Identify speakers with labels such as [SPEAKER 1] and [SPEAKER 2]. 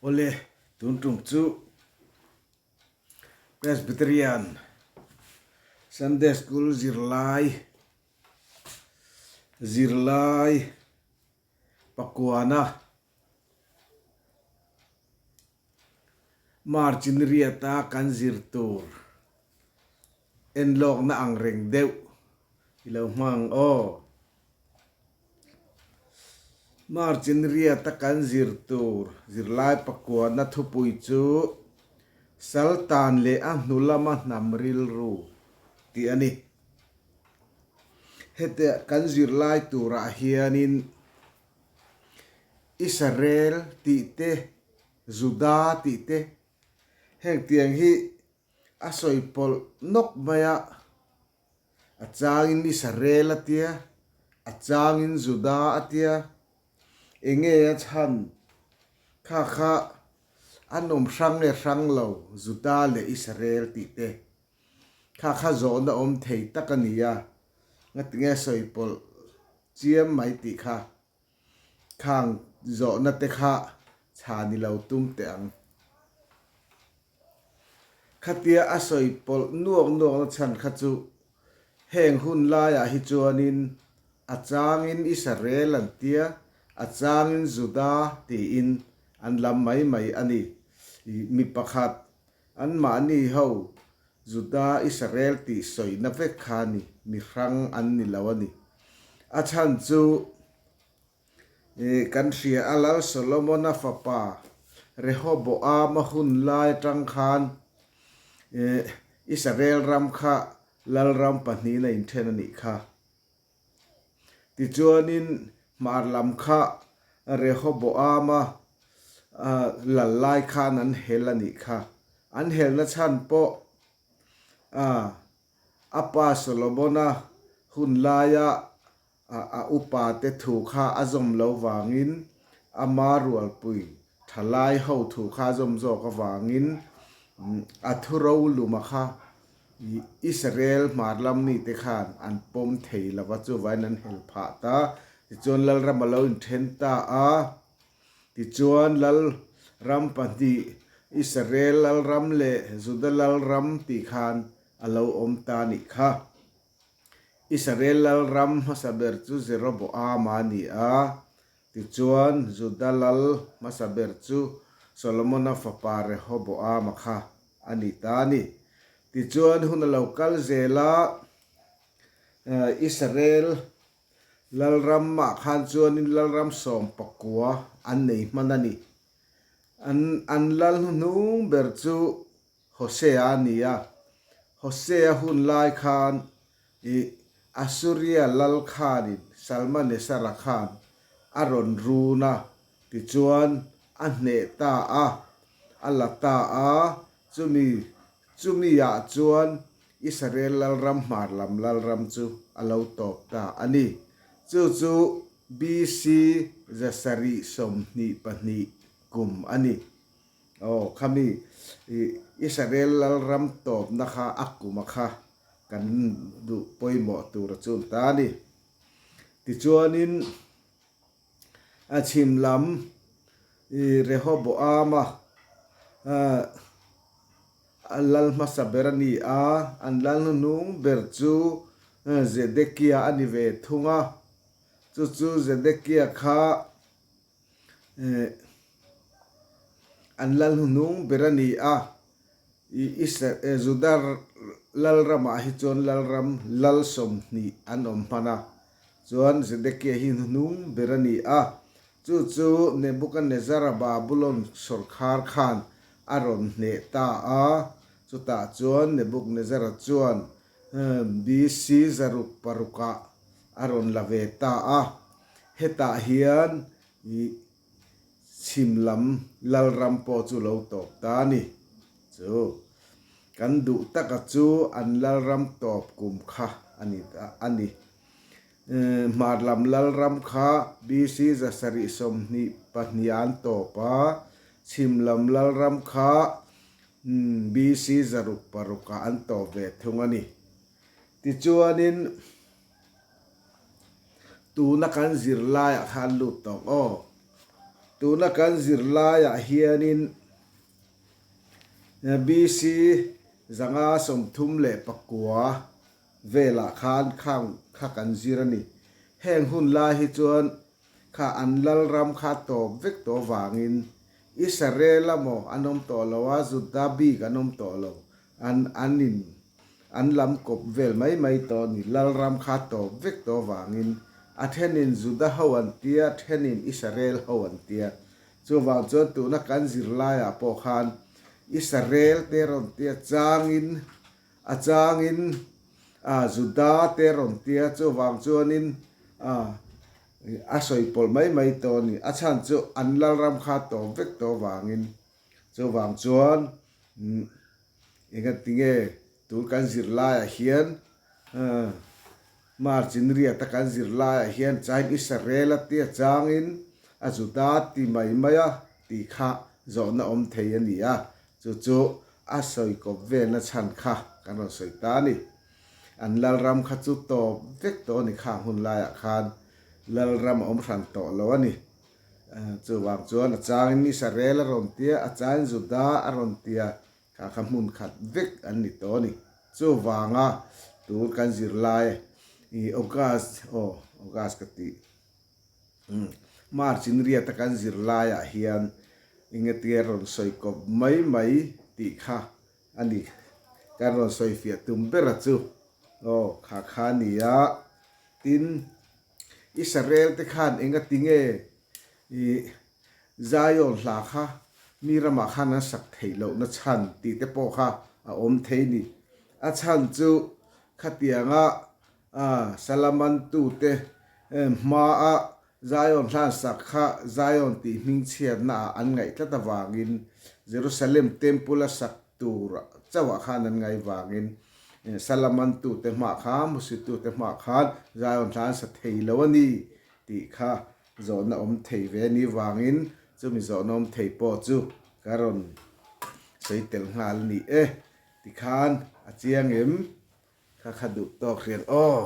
[SPEAKER 1] Awle, tun tum chu Presbyterian Sunday School zirlai zirlai pakuana March in riata kan zir tur enlawkna ang reng deuh i lo hmang ang aw. March in riata kan zir tur zirlai pakuana thupui chu Saltan leh a hnu lama hnam rilru tih a ni. Hetiah kan zirlai turah hianin Israel tih te, Juda tih te, heng tiang hi a sawi pawlh nawk mai a, a changin Israel a tia, a changin Juda a tia, eng nge a chhan kha kha an awm hrang nge hrang lo Juda leh Israel tih te kha kha zawhna awm thei tak a ni a, ngatinge sawi pawlh chiam mai tih kha Khang zawhna te kha chha ni lo tum teh ang. Khatia a sawi pawlh nuak nuak na chhan kha chu heng hun laiah hi chuanin a changin Israel an tia, a changin Juda tiin an lam mai mai a ni. Mi pakhat anmahni ho Juda Israel tih sawina vek kha a ni, mi hrang an ni lo a ni. A chhan chu kan hria a, Lal Solomon-a fapa Rehoboam-a hun lai atang khan Israel ram kha lalram pahnihin a inthen a nih kha. Tichuanin hmar lam kha Rehoboam-a lal lai khan an hel a nih kha. An helna chhan pawh a pa Solomon-a hun laia a upate thu kha a zawm lo vangin ama rualpui thalai ho thu kha a zawm zawk avangin a thu roluma kha Israel hmar lam mite khan an pawm thei lo va, chuvangin an hel phah ta. Tichuan Lalram a lo inthen ta a, tichuan Lalram pahnih, Israel Lalram leh Juda Lalram tih khan a lo awm ta a nih kha. Israel Lalram hmasa ber chu Jeroboama a ni a, tichuan Juda Lal hmasa ber chu Solomona fapa Rehoboama kha a ni ta a ni. Tichuan hun a lo kal zel a, Israel Lalramah khan chuanin Lalram sawmpakua an nei hman a ni. An an lal hnuhnung ber chu Hosea a ni a, Hosea hun lai khan i Assuria lal khanin Salmanesara khan a rawn run a, tichuan a hneh ta a, a la ta a, chumi chumi ah chuan Israel lalram hmar lam lalram chu a lo tawp ta a ni. Chu chu BC 722 kum a ni. Aw, khami Israel lalram tawpna kha a kuma kha kan duh pawimawh tur a chun ta a ni. Tichuanin a chhim lam Rehoboam-a a lal hmasa ber a ni a, an lal hnuhnung ber chu Zedekia a ni ve thung a, chu chu Zedekia kha An lal hnuhnung ber a ni a, Juda lalramah hi chuan lalram lal 20 an awm hman a, chuan Zedekia hi hnuhnung ber a ni a, chu chu Nebuchadnezzar-a Babulon sawrkhar khan a rawn hneh ta a, chutah chuan Nebuchadnezzar-a chuan BC 606-ah a rawn la ve ta a. Hetah hian i chhim lam lalram pawh chu lo tawp ta a ni. Chu kan duh taka chu an lalram tawp kum kha a ni a ni. Hmar lam lalram kha BC 722 an tawp a, chhim lam lalram kha BC 606 ah an tawp ve thung a ni. Tichuanin. Tuna kan zirlaiah khan lut tawk aw. Tuna kan zirlaiah hianin BC 539 velah khan khang kha kan zir a ni. Heng hun lai hi chuan kha an lalram kha tawp vek tawh vangin Israel emaw an awm tawh lo a, Juda bik an awm tawh lo. An an in an lam kawp vel mai mai tawh a ni. Lalram kha tawp vek tawh vangin a thenin Juda ho an tia, a thenin Israel ho an tia. Chuvang chuan tuna kan zirlaiah pawh khan Israel te rawn tia changin a changin a Juda te rawn tia chuvang chuanin a a sawi pawlh mai mai tawh a ni. A chhan chu an lalram kha tawp vek tawh vangin chuvang chuan engatinge tun kan zirlaiah hian March in riata kan zir laiah hian chain Israel a tia changin a Juda ti mai mai a tih kha zawhna awm thei a ni a, chu chu a sawi kawp velna chhan kha kan rawn sawi ta a ni. An lalram kha chu tawp vek tawh a ni khang hun laiah khan lalram a awm hran tawh lo a ni. Chuvang chuan a changin Israel a rawn tia, a changin Juda a rawn tia. Kha kha hmun khat vek an ni tawh a ni. Chuvanga tur kan zirlai i August aw August ka tih umm March in riata kan zirlaiah hian engetia rawn sawi kawp mai mai tih kha a ni. Kan rawn sawi fiah tum bera chu aw kha kha a ni a. Tin, Israel te khan engatinge i Zion hla kha mi ramah khan an sak theih lohna chhan tih te pawh kha a awm thei ni. A chhan chu khatianga Salamantute hmaa Zion hla an sak kha Zion tih hmingchhiatna ah an ngaih tlat avangin Jerusalem Temple a sak tur chauhah khan an ngaih vangin Salamantute hmaah khan hmusitute hmaah khan Zion hla an sa thei lo a ni tih kha Zawhna awm thei ve ni vangin chumi zawhna awm thei pawh chu ka rawn sawi tel nghal a ni e. Tikhan a chiang em? Kha kha duh tawk hian aw.